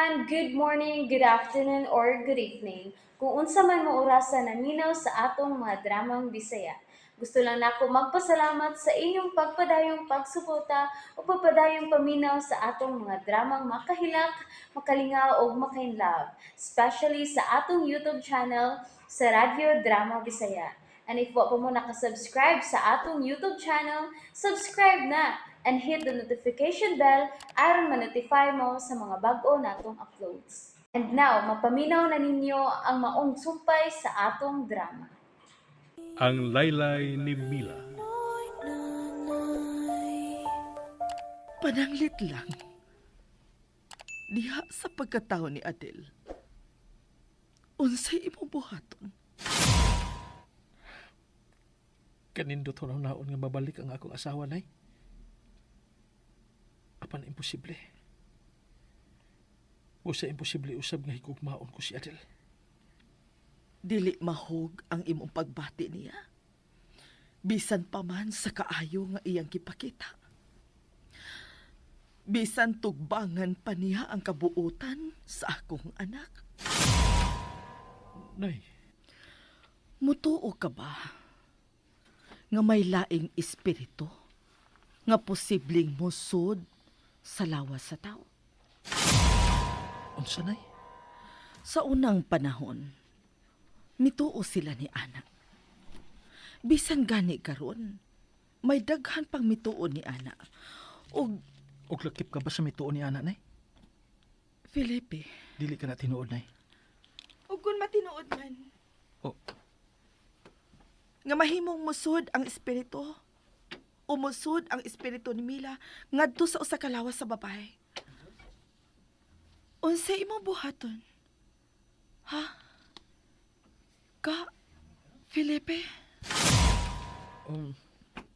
Everyone! Good morning, good afternoon, or good evening. Kung unsa man mo orasa naminaw sa atong mga dramang Bisaya. Gusto lang nako magpasalamat sa inyong pagpadayong pagsuporta o pagpadayong paminaw sa atong mga dramang makahilak, makalingaw o makainlove, especially sa atong YouTube channel sa Radyo Drama Bisaya. And if wa pa mo nakasubscribe sa atong YouTube channel, subscribe na and hit the notification bell aron ma-notify mo sa mga bag-o natong uploads. And now, mapaminaw na ninyo ang maong sumpay sa atong drama. Ang Laylay ni Mila. Pananglit lang. Diha sa pagkatao ni Adel. Unsay imong buhaton? Kanindot hunaw-naon nga mabalik ang akong asawa, Nay. Apan imposible. Usa imposible usab nga higugmaon ko si Adel. Dili mahog ang imong pagbati niya. Bisan pa man sa kaayo nga iyang gipakita. Bisan tugbangan pa niya ang kabuutan sa akong anak. Nay, Mutuo ka ba nga may laing espiritu nga posibleng musod sa lawas sa tao? Unsa, Nay? Sa unang panahon, mituo sila ni Ana. Bisan gani karon, may daghan pang mituo ni Ana. Og Og lakip ka ba sa mituo ni Ana, Nay? Felipe, Dili ka na tinuod, Nay. ug kun matinuod man Oh, nga mahimong musod ang espiritu, o musod ang espiritu ni Mila ngadto sa usa ka lawas sa babae. Unsay imong buhaton? Ha? Ka Felipe?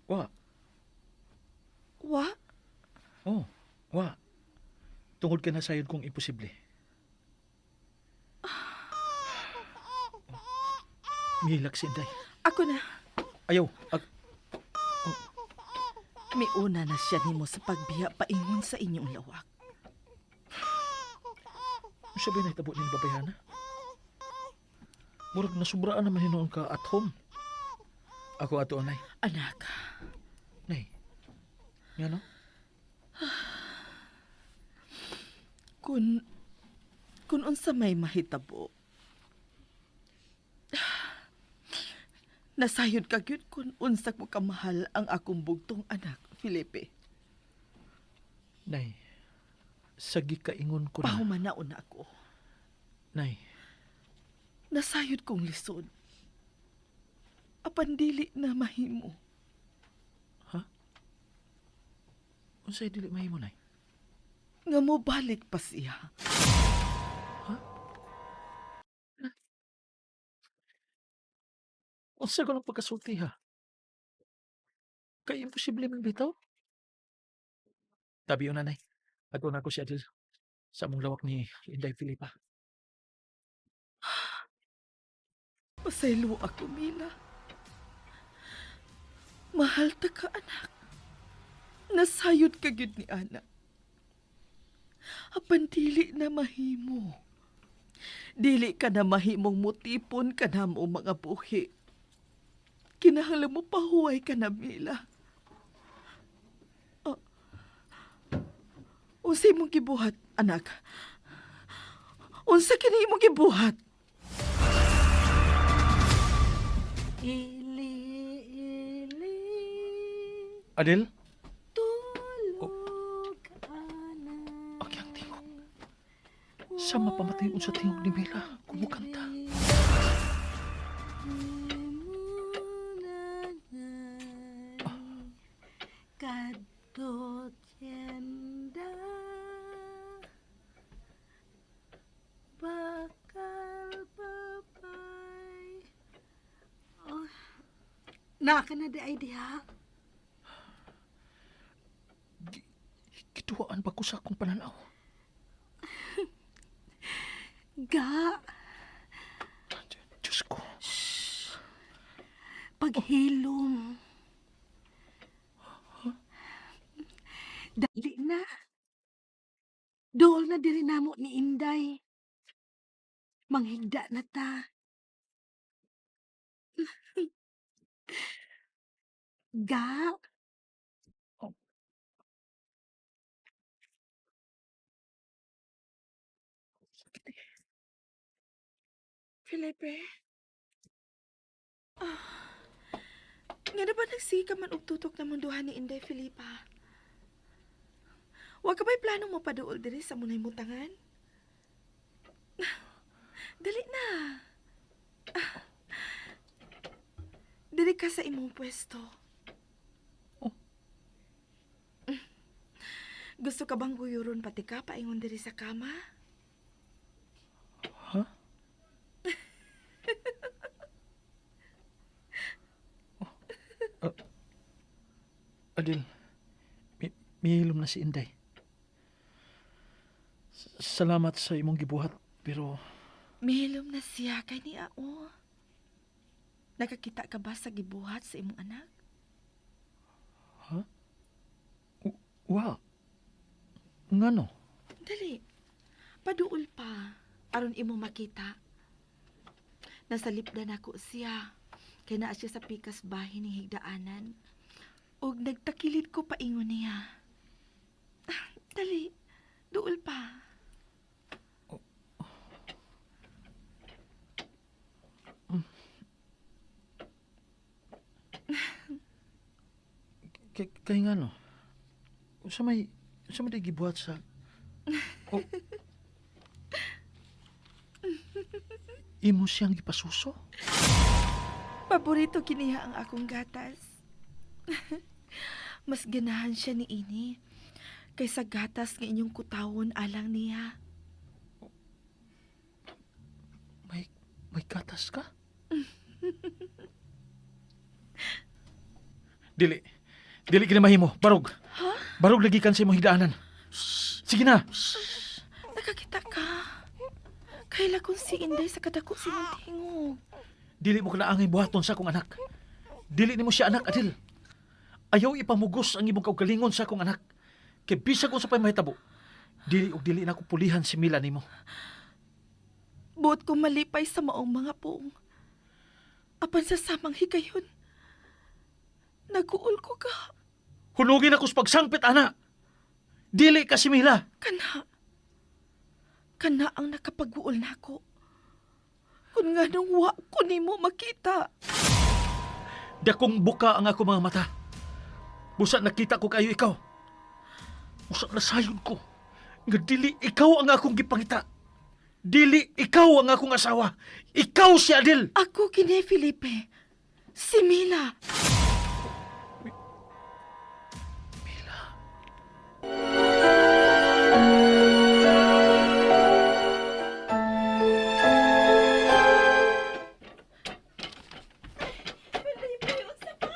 Wa. Wa? Oh, wa. Tungod ka na sayod kong imposible. Ngilak si Inday. Ako na. Ayaw. Miuna na siya nimo sa pagbiya paingon sa inyong lawak. Unsa ba nahitabo ni babayhana? Murag nasubraan naman hinuon ka at home. Ako ato, Nay. Anak, Nay. Nga no? Kun unsa may mahitabo, nasayod ka gyud kun unsa mo kamahal ang akong bugtong anak, Felipe. Nay. Sa gikaingon ko na. Pahumanaon na ako. Nay. Nasayod kong lisod. Apan dili na mahimo. Unsay dili mahimo, Nay? Nga mo balik pa siya. Unsa ko lang pagkasulti ha? Kay imposible man bitaw. Tabi yun, Nanay. Ato na ako si Adel sa among lawak ni Inday Filipa. Pasaylo ako, Mila. Mahal ta ka, anak. Nasayod ka gyud ni Ana. Apan dili na mahimo. Dili ka na mahimong mutipon ka na mo mga buhi. Kinahanglan mo pahuway ka na, Mila. Ah, unsay imong gibuhat, anak? Unsa kini imong gibuhat? Ili, ili, Adel? Tulog, anak. Okay ang tingog. Sa mapamatay unsa tingog ni Mila, kumukanta. Kadto tienda, bakal babay. Oh, naka na di ay diha. Giduhaan ba ko sa akong pananaw? Ga, Diyos ko. Paghilom. Dali na. Duol na diri namo ni Inday. Manghigda na ta. Ga. Felipe? Ah, nga na ba nagsige ka man og tutok na munduhan ni Inday Felipa? Wa ka ba'y plano mo paduol diri sa munay mutangan? Dali na. Ah, diri ka sa imong pwesto. Oh. Gusto ka bang guyuron pati ka paingon diri sa kama? Ha? Oh. Adil, mihilom na si Inday. Salamat sa imong gibuhat, pero Mihilom na siya kay ni Ao. Nakakita ka ba sa gibuhat sa imong anak? wa. Ngano? Dali. Paduol pa aron imo makita. Nasalipdan ako siya. Kay naa siya sa pikas bahin ni higdaanan. Og nagtakilid ko paingon niya. Ah, dali. Duol pa. Kay ngano? Unsa may di gibuhat sa Oh. Imo siyang gipasuso? Paborito kiniha ang akong gatas. Mas ganahan siya ni ini kaysa gatas nga inyong kutawon alang niya. May gatas ka? Dili. Dili kini mahimo. Barog. Barog lagi kan sa imong higdaanan. Sige na. Nakakita ka. Kaila kung si Inday sa kadako si imong tingog. Dili mo kanaangay buhaton sa akong anak. Dili nimo siya anak, Adil. Ayaw ipamugos ang imong kaugalingon sa akong anak. Kay bisag unsa pa'y mahitabo. Dili og dili na ko pulihan si Mila nimo. Buot ko malipay sa maong mga puong. Apan sa samang higayon, naguol ko ka. Hunugin ako sa pagsangpit, ana. Dili ka si Mila. Kana. Kana ang nakapaguol nako. Kung nga nung wa ko nimo makita. Dakong buka ang ako mga mata. Busa nakita ko kayo ikaw. Busa nasayod ko. Nga dili ikaw ang akong gipangita. Dili ikaw ang akong asawa. Ikaw si Adil. Ako kini Felipe. Si Mila. Mila. Felipe, unsa pa?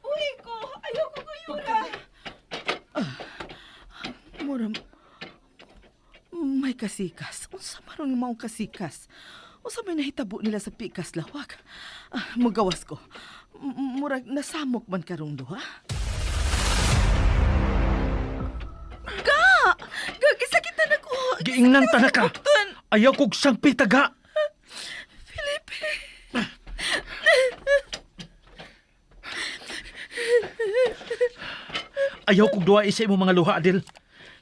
Uy ko, ayoko kuyura. Ah, mura, may kasikas. Unsa maron nga maong kasikas? Unsa may nahitabo nila sa pikas lawak? Ah, mugawas ko. Murag nasamok man karong duha. Ga! Ga, gisakitan ako. Giingnan ta na ka. Bukton. Ayaw kog sangpit taga. Felipe. Ayaw kog duwa sa imong mga luha, Adil.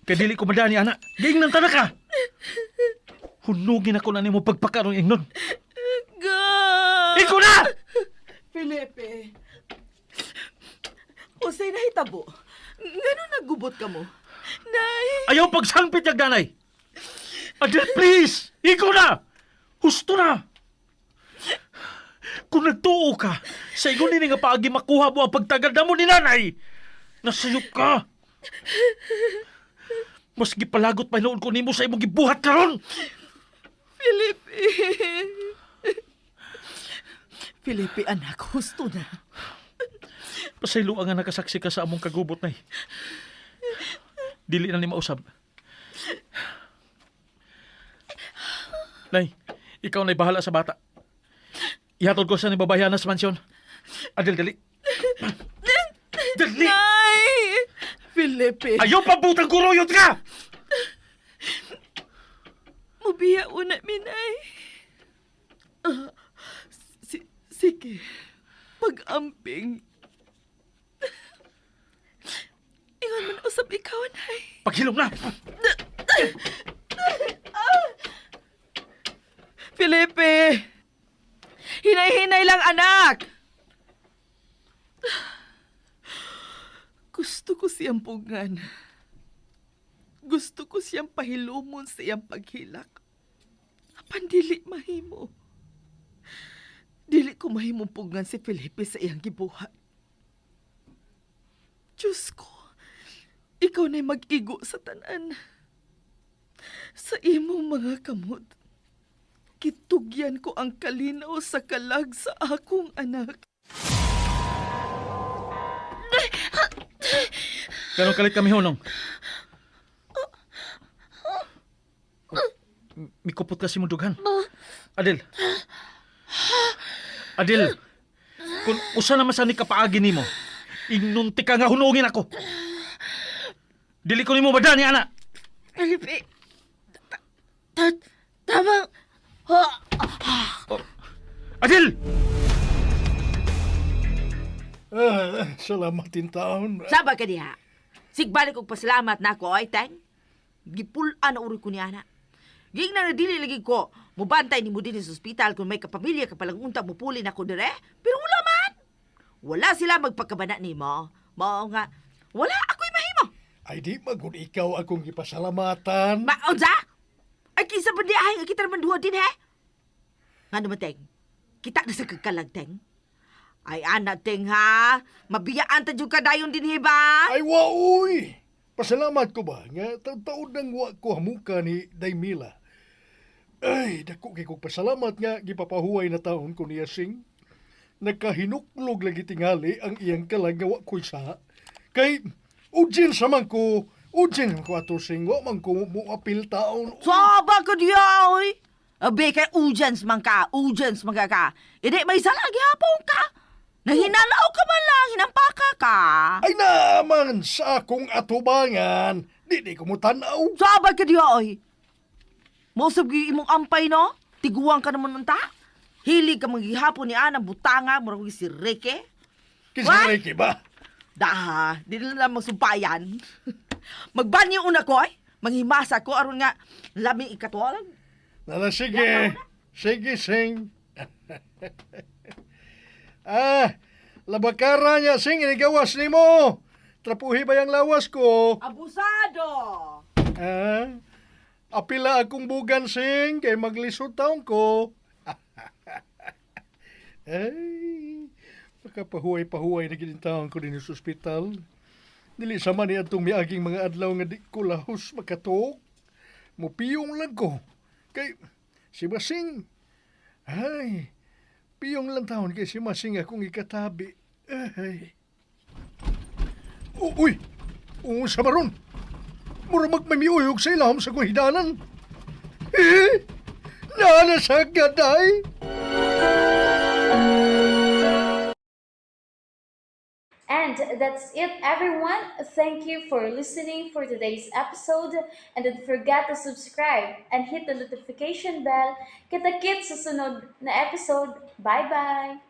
Kay dili ko madani, ana. Giingnan ta na ka. Hunugin ako na nimo pagpakarong ingnon. Ga! Ikaw na! Felipe. Usay nahitabo. Ngano nagubot ka mo? Nay! Ayaw pagsangpit yung danay. Adil, please! Ikaw na! Husto na! Kung nagtuo ka, sa ingon nini nga paagi makuha mo ang pagtagad na mo ni nanay, nasayop ka! Mas gipalagot pa hinuon ko nimo sa imong gibuhat karon. Felipe! Felipe, anak, husto na. Pasaylo nga nakasaksi ka sa among kagubot, nay. Dili na ni mausab. Nay, ikaw na'y bahala sa bata. Ihatod ko sa ni babayana sa mansyon. Adel, dali. Dali! Nay! Felipe! Ayaw pabutang kuruyot ka! Mubiya una, minay. Ah, sige, pag-amping. Ingon man usab ikaw, nay. Paghilom na! Felipe! Hinay-hinay lang, anak! Gusto ko siyang pugan. Gusto ko siyang pahilumon sa iyang paghilak. Apan dili mahimo. Dili ko mahimong pugan si Felipe sa iyang gibuhat. Diyos ko, ikaw na'y mag-igo sa tanan. Sa imong mga kamot, kitugyan ko ang kalinaw sa kalag sa akong anak. Ganun kalit kami hunong. Mikupot kasi mo dughan. Adel. Adel. Kung usa naman sa ni kapaagi nimo, inunti ka nga hunungin ako. Dili ko nimo badani ana. Felipe, tamang. Adel! Ah, salamat din taon. Saba ka diha. Sigbalik og pasalamat nako ay teng. Gipul-an na uri ko ni ana. Giingnan na dili lagi ko. Mubantay nimo dinhi sa ospital kung may kapamilya ka palang unta mupuli nako dire. Pero wala man. Wala sila magpagkabana nimo. Mao nga wala ako'y mahimo. Ay di magud ikaw akong gipasalamatan. Ma unsa? Ay kinsa ba di ay nga kita naman duha din he? Ngano man teng? Kita na sa kagkalag teng. Ay ana teng ha. Mabiyaan ta jud ka dayon dinhi ba? Ay waoy! Pasalamat ko ba nga taon-taon nang wa ko hamuka ni Daymila. Ay, dako kay kog pasalamat nga gipapahuway na taon ko niya sing. Nagkahinuklog lagi tingali ang iyang kalag nga wa ko'y sa. Kay ujin sa man ko, ujin man ko ato sing, wa man ko muapil taon. Saba ka diya, oy! Abe kay ujens man ka, ujens man ka ka. Hindi, may sala, gihapon ka. Nahinalaw ka man lang, hinampaka ka. Ay naaman sa akong atubangan, di di ko mo tanaw. Saba ka diya, oy! Mausap gyud imong ampay, no? Tiguang ka naman unta. Hilig ka maghihapon ni Ana, butanga, mura ko si Reke. Kinsa What? Ricky ba? Daha, di na lang magsumpayan. Magbanyo una ko, ay. Manghimasa ko, aron nga, laming ikatuwalag. Nala, sige. Sige, sing. Ah, labakara niya, sing. Inigawas ni mo. Trapuhi ba yung lawas ko? Abusado! Ah, apila akong bugan, sing. Kay maglisod taon ko. Ay, makapahuway-pahuway na gid taon ko din sa ospital. Dili sama ni atong miaging mga adlaw nga di ko lahos makatuok. Mupiyong lang ko. Kay si Masing. Ay, piyong lang taon kay si Masing akong ikatabi. Ay. Uy! Unsa ba ron? Mura magmamiuyog sa ilahom sa kong hidanan. Eh! Nana sa gaday! And that's it, everyone. Thank you for listening for today's episode. And don't forget to subscribe and hit the notification bell. Kita-kits sa sunod na episode. Bye-bye!